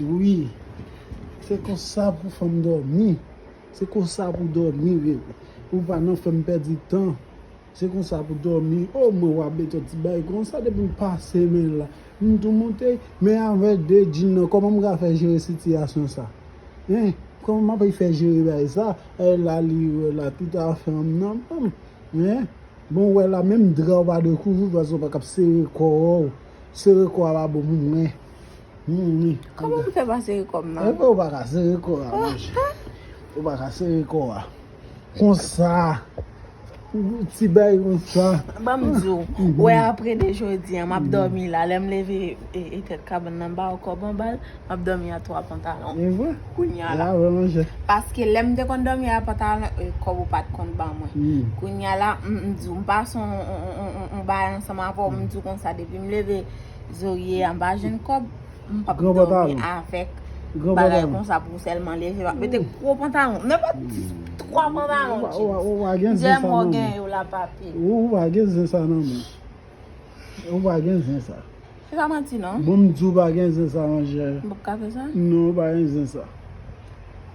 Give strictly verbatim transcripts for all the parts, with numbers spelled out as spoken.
Wi. Se konsa pou fanm dòmi. Se konsa pou dòmi, bebe. Ou pa nan fè m pèdi tan. Se konsa pou dòmi. O, mwen w ap mete yon ti bagay konsa depi m pase men la. M tou monte, men avè de djin nan, kòman m ka fè jere sitiyasyon sa? Hein? Kòman m ap fè jere bagay sa? E la li wè la tout afè m nan men m. Hein? Bon, wè la, menm dra w pa dwe kouvri, paske w pa kap sere kò w. Sere kò a pa bon pou mwen. Hmm, wi. Kòman m fè pa sere kò m nan? Epi w pa ka sere kò a, monchè. Ou pa ka sere kò a. Konsa. Ti bay konsa. Ban m di w, wè apre de jodi a, m ap dòmi la. Lè m leve e, e tèt kabann nan, m ba w kòb anba l, m ap dòmi a twa pantalon. E vre? Kounye a la. A, vre, monchè. Paske lè m te konn dòmi a pantalon, e, kòb ou pa t konn ban mwen. Hmm. Kounye a la, m, m di w, m pase yon, yon, yon, yon, yon bagay ansanm avè w, m di w konsa, depi m leve zorye a, m pa jwenn kòb, m p ap Gran dòmi pantalon. Avèk Gran bagay pantalon. Konsa pou sèlman leve, m ap mete gwo pantalon. Nenpòt ti twa pantalon, Ou pa, ou pa, ou pa gen zen sa nan men. Gen mò gen yo la papi. Ou, ou pa gen zen sa nan men. Ou pa gen zen sa. Se pa manti, non. Bon, m di w pa gen zen sa, monchè. M p ap ka fè sa? Non, ou pa gen zen sa.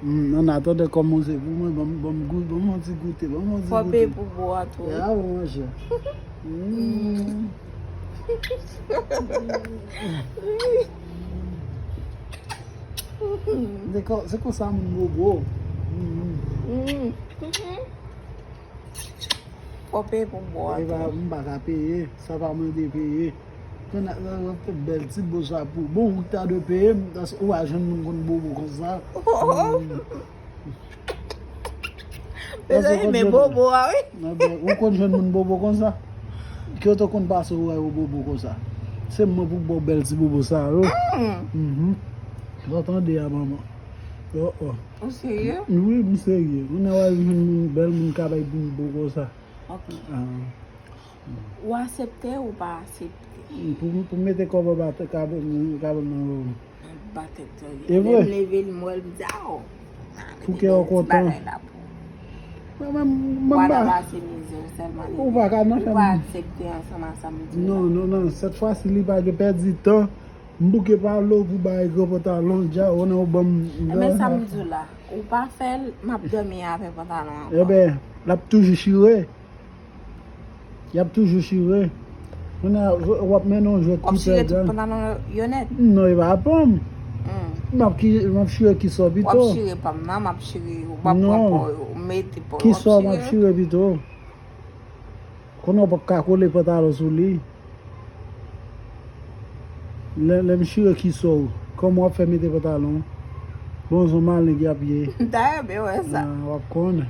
Hmm, an atandan, kòm ou se pou mwen, ban m, ban m gou-, ban m yon ti goute, ban m yon ti goute. Fò peye pou bo a tou. Ya, monchè. Hmm. Se kon-, se konsa moun bobo. Hmm. Hmm. Fò peye pou bo a tou. E pa, m pa ka peye, sa pa mwen de peye. Konn a, a, a, fè bèl ti bo sa pou. Bon, ou ta dwe peye m, paske ou pa jwenn moun konn bobo konsa. Oh, oh, oh. Hmm. Mezanmi, men bobo a, wi. Ebyen, ou konn jwenn moun bobo konsa? Ki yo te konn pase ou wè yo bobo konsa? Se mwen pou ba w bèl ti bobo sa yo. Hmm. Mhm. Sa w tande a, manman? Oh, oh. Ou serye? Wi, m serye. Ou nan wè jwenn moun, bèl moun ka bay bobo konsa. Ok. Ah. Ou aksepte ou pa aksepte? Pou, pou mete kòb anba tè kabann, kabann nan yo. Anba tèt yo. E vre? Lè m leve l, m wè l, m di, aw. Pou kè w kontan. Bagay la pou. Mwen, mwen, mwen pa. Ou pa nan pase mizè w sèlman. Ou pa ka nan fè m. Ou pa aksepte ansanm a sa m di w la. Non, non, non. Sèt fwa si li pa gen pèdi tan. M bouke pale w pou bay gran pantalon, dja, ou nan ou ban m. Men sa m di w la. Ou pa fè l, m ap dòmi avè pantalon ankò. Ebyen, l ap toujou chire. Y ap toujou chire. Kounye a, w ap mennen yon jwèt ki pèdi. W ap chire tout pantalon yo nèt? Non, e pa pa m. Hmm. M ap ki, m ap chire ki sò pito. W ap chire pa m nan, m ap chire, w ap pran pa w, w mete pa w, w ap chire. Non. Ki sò m ap chire pito? Kounye a w p ap ka kole pantalon sou li. Lè, lè m chire ki sò w, kòman w ap fè mete pantalon? Bon, se yon malen ki ap ye. M ta renmen wè sa. Ah, w ap konnen.